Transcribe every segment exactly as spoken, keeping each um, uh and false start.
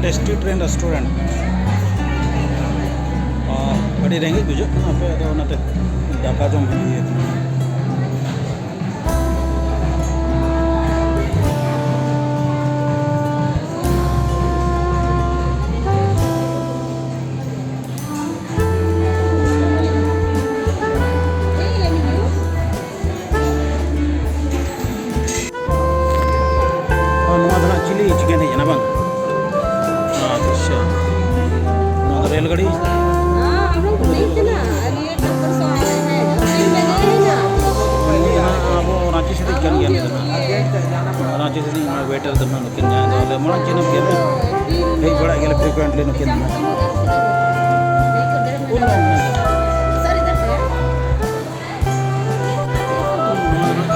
Tasty train restaurant. ᱟᱹᱰᱤ ᱨᱮᱸᱜᱮᱡ ᱵᱩᱡᱷᱟᱹᱜ ᱠᱟᱱᱟ ᱦᱟᱯᱮ, ᱟᱫᱚ ᱚᱱᱟᱛᱮ ᱫᱟᱠᱟ ᱡᱚᱢ ᱦᱩᱭᱩᱜ ᱠᱟᱱᱟ᱾ ᱱᱚᱣᱟ ᱫᱚ ᱱᱟᱜ ᱪᱤᱞᱤ ᱪᱤᱠᱮᱱ ᱦᱮᱡ ᱮᱱᱟ ᱵᱟᱝ? ᱟᱪᱪᱷᱟ, ᱱᱚᱣᱟ ᱫᱚ ᱨᱮᱞ ᱜᱟᱹᱰᱤ? ᱦᱮᱸ, ᱟᱵᱚ ᱨᱟᱺᱪᱤ ᱥᱮᱫ ᱠᱟᱱ ᱜᱮᱭᱟ ᱱᱩᱭ ᱫᱚ ᱱᱟᱜ᱾ ᱨᱟᱺᱪᱤ ᱥᱮᱫ ᱨᱤᱱᱤᱡ ᱱᱚᱣᱟ ᱣᱮᱴᱟᱨ ᱫᱚ ᱱᱟᱜ ᱱᱩᱠᱤᱱ ᱡᱟᱦᱟᱸᱭ ᱫᱚ ᱟᱞᱮ ᱢᱟᱲᱟᱝ ᱪᱮ ᱱᱩᱠᱤᱱ ᱦᱮᱡ ᱵᱟᱲᱟᱜ ᱜᱮᱭᱟᱞᱮ ᱯᱷᱨᱤᱠᱩᱭᱮᱱᱴᱞᱤ ᱱᱩᱠᱤᱱ ᱫᱚ ᱱᱟᱜ᱾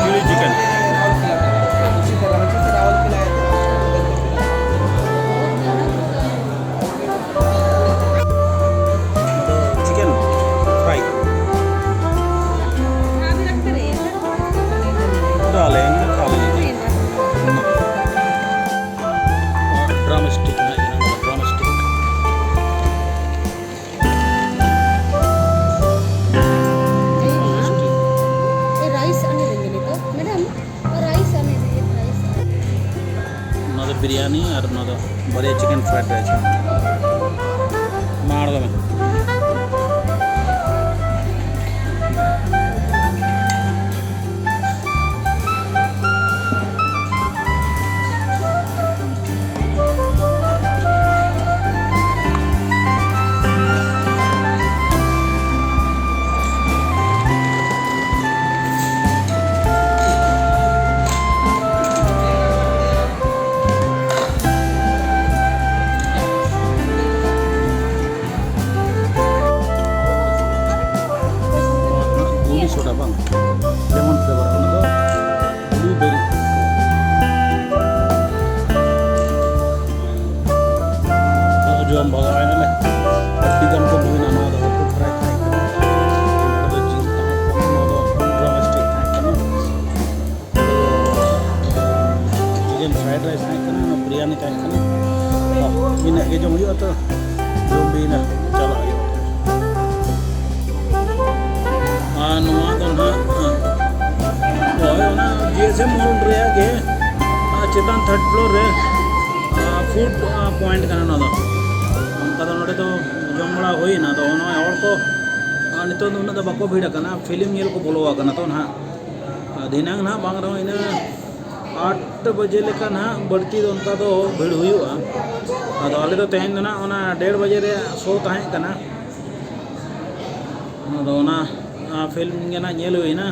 Chilli chicken. ᱪᱤᱠᱮᱱ ᱯᱷᱨᱟᱭ᱾ ᱰᱨᱟᱢ ᱥᱴᱤᱠ ᱢᱮᱱᱟᱜᱼᱟ, ᱰᱨᱟᱢ ᱥᱴᱤᱠ᱾ ᱨᱟᱭᱤᱥ ᱟᱱᱮ ᱨᱮᱸᱜᱮ ᱱᱤᱛᱚᱜ, ᱢᱮᱰᱟᱢ, ᱨᱟᱭᱤᱥ ᱟᱱᱮ ᱨᱮᱸᱜᱮ, ᱨᱟᱭᱤᱥ ᱟᱱᱮ᱾ ᱱᱚᱣᱟ ᱫᱚ ᱵᱤᱨᱭᱟᱱᱤ ᱟᱨ ᱱᱚᱣᱟ ᱫᱚ ᱵᱟᱨᱭᱟ ᱪᱤᱠᱮᱱ ᱯᱷᱨᱟᱭᱰ ᱨᱟᱭᱤᱥ᱾ ᱢᱟ ᱟᱬᱜᱚ ᱢᱮ᱾ ᱤᱱᱟᱹᱜ ᱜᱮ ᱡᱚᱢ ᱦᱩᱭᱩᱜᱼᱟ ᱛᱚ, ᱡᱚᱢ ᱵᱤ ᱱᱟ ᱪᱟᱞᱟᱜ ᱦᱩᱭᱩᱜᱼᱟ᱾ ᱟᱨ ᱱᱚᱣᱟ ᱫᱚ ᱱᱟᱦᱟᱜ, ᱦᱳᱭ, ᱚᱱᱟ ᱡᱤ ᱮᱥ ᱮᱢ ᱢᱚᱞ ᱨᱮᱭᱟᱜ ᱜᱮ, ᱟᱨ ᱪᱮᱛᱟᱱ ᱛᱷᱟᱨᱰ ᱯᱷᱞᱳᱨ ᱨᱮ, ᱟᱨ ᱯᱷᱩᱰ, ᱟᱨ ᱯᱚᱭᱮᱱᱴ ᱠᱟᱱᱟ ᱱᱚᱣᱟ ᱫᱚ᱾ ᱚᱱᱠᱟ ᱫᱚ ᱱᱚᱰᱮ ᱫᱚ ᱡᱚᱢ ᱵᱟᱲᱟ ᱦᱩᱭᱱᱟ᱾ ᱟᱫᱚ ᱱᱚᱜᱼᱚᱭ ᱦᱚᱲ ᱠᱚ, ᱟᱨ ᱱᱤᱛᱚᱜ ᱫᱚ ᱩᱱᱟᱹᱜ ᱫᱚ ᱵᱟᱠᱚ ᱵᱷᱤᱲ ᱟᱠᱟᱱᱟ, ᱯᱷᱤᱞᱢ ᱧᱮᱞ ᱠᱚ ᱵᱚᱞᱚ ᱟᱠᱟᱱᱟ ᱛᱚ ᱱᱟᱦᱟᱜ᱾ ᱟᱨ ᱫᱷᱤᱱᱟᱹᱝ ᱱᱟᱦᱟᱜ ᱵᱟᱝ ᱨᱮᱦᱚᱸ ᱤᱱᱟᱹ ᱟᱴ ᱵᱟᱡᱮ ᱞᱮᱠᱟ ᱱᱟᱦᱟᱜ ᱵᱟᱹᱲᱛᱤ ᱫᱚ ᱚᱱᱠᱟ ᱫᱚ ᱵᱷᱤᱲ ᱦᱩᱭᱩᱜᱼᱟ᱾ ᱟᱫᱚ ᱟᱞᱮ ᱫᱚ ᱛᱮᱦᱮᱧ ᱫᱚ ᱱᱟᱦᱟᱜ ᱚᱱᱟ ᱰᱮᱲ ᱵᱟᱡᱮ ᱨᱮᱭᱟᱜ ᱥᱳ ᱛᱟᱦᱮᱸ ᱠᱟᱱᱟ᱾ ᱟᱫᱚ ᱚᱱᱟ, ᱚᱱᱟ ᱯᱷᱤᱞᱢ ᱜᱮ ᱱᱟᱦᱟᱜ ᱧᱮᱞ ᱦᱩᱭᱱᱟ᱾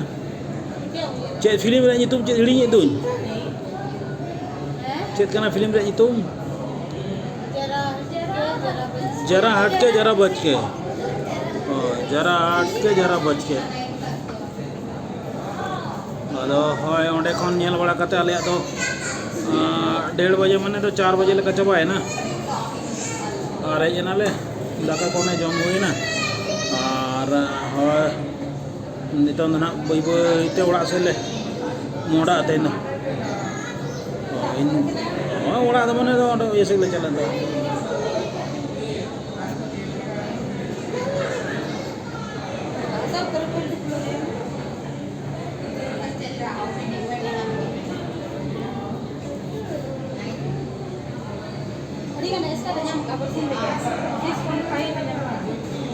ᱪᱮᱫ ᱯᱷᱤᱞᱢ ᱨᱮᱭᱟᱜ ᱧᱩᱛᱩᱢ ᱪᱮᱫ ᱦᱤᱲᱤᱧᱮᱫ ᱫᱩᱧ? ᱪᱮᱫ ᱠᱟᱱᱟ ᱯᱷᱤᱞᱢ ᱨᱮᱭᱟᱜ ᱧᱩᱛᱩᱢ? ᱡᱟᱨᱟ ᱦᱟᱴᱠᱮ ᱡᱟᱨᱟ ᱵᱟᱪᱠᱮ᱾ ᱚ, ᱡᱟᱨᱟ ᱦᱟᱴᱠᱮ ᱡᱟᱨᱟ ᱵᱟᱪᱠᱮ᱾ ᱟᱫᱚ ᱦᱳᱭ, ᱚᱸᱰᱮ ᱠᱷᱚᱱ ᱧᱮᱞ ᱵᱟᱲᱟ ᱠᱟᱛᱮ ᱟᱞᱮᱭᱟᱜ ᱫᱚ, ᱟᱸ, ᱰᱮᱲ ᱵᱟᱡᱮ ᱢᱟᱱᱮ ᱫᱚ ᱪᱟᱨ ᱵᱟᱡᱮ ᱞᱮᱠᱟ ᱪᱟᱵᱟᱭᱮᱱᱟ᱾ ᱟᱨ ᱦᱮᱡ ᱮᱱᱟᱞᱮ, ᱫᱟᱠᱟ ᱠᱚ ᱚᱱᱮ ᱡᱚᱢ ᱦᱩᱭᱮᱱᱟ᱾ ᱟᱨ ᱦᱳᱭ, ᱱᱤᱛᱚᱝ ᱫᱚ ᱱᱟᱦᱟᱜ ᱵᱟᱹᱭ ᱵᱟᱹᱭ ᱛᱮ ᱚᱲᱟᱜ ᱥᱮᱫ ᱞᱮ ᱢᱚᱦᱰᱟᱜᱼᱟ ᱛᱮᱦᱮᱧ ᱫᱚ᱾ ᱦᱳᱭ, ᱚᱲᱟᱜ ᱫᱚ ᱢᱟᱱᱮ ᱫᱚ ᱚᱸᱰᱮ ᱤᱭᱟᱹ ᱥᱮᱫ ᱞᱮ ᱪᱟᱞᱟᱜᱼᱟ ᱫᱚ᱾